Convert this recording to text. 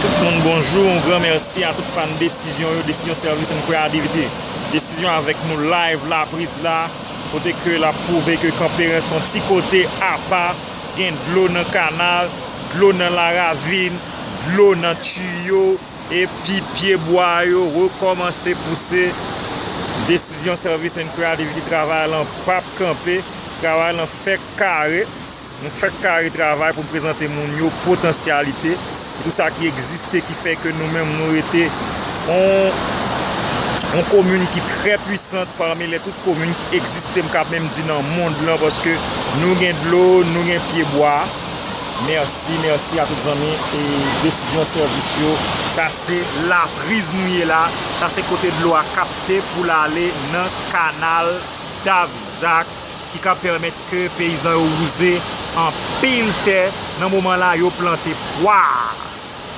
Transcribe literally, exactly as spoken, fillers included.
Tout moun bonjou, yon gran mèsi a tout fan Desizyon yo, Desizyon Service and Creativity. Desizyon avèk nou live la, priz la, kote ke l ap pwouve ke Kanperen se yon ti kote apa, gen dlo nan kanal, dlo nan laravin, dlo nan tiyo, epi pyebwa yo rekòmanse pouse. Desizyon Service and Creativity, travay lan p ap kanpe, travay lan fèk kare. Nou fèk kare travay pou n prezante moun yo potansyalite, pou tout sa ki egziste, ki fè ke nou menm nou rete yon, yon komin ki trè pwisant pami lè tout komin ki egziste, m ka menm di nan mond lan, paske nou gen dlo, nou gen pyebwa. Mèsi, mèsi a tout zanmi e Desizyon Sèvis yo. Sa se lapriz nou ye la. Sa se kote dlo a kapte pou l ale nan kanal Davzak ki ka pèmèt ke peyizan yo wouze anpil tè. Nan moman la, yo plante pwa.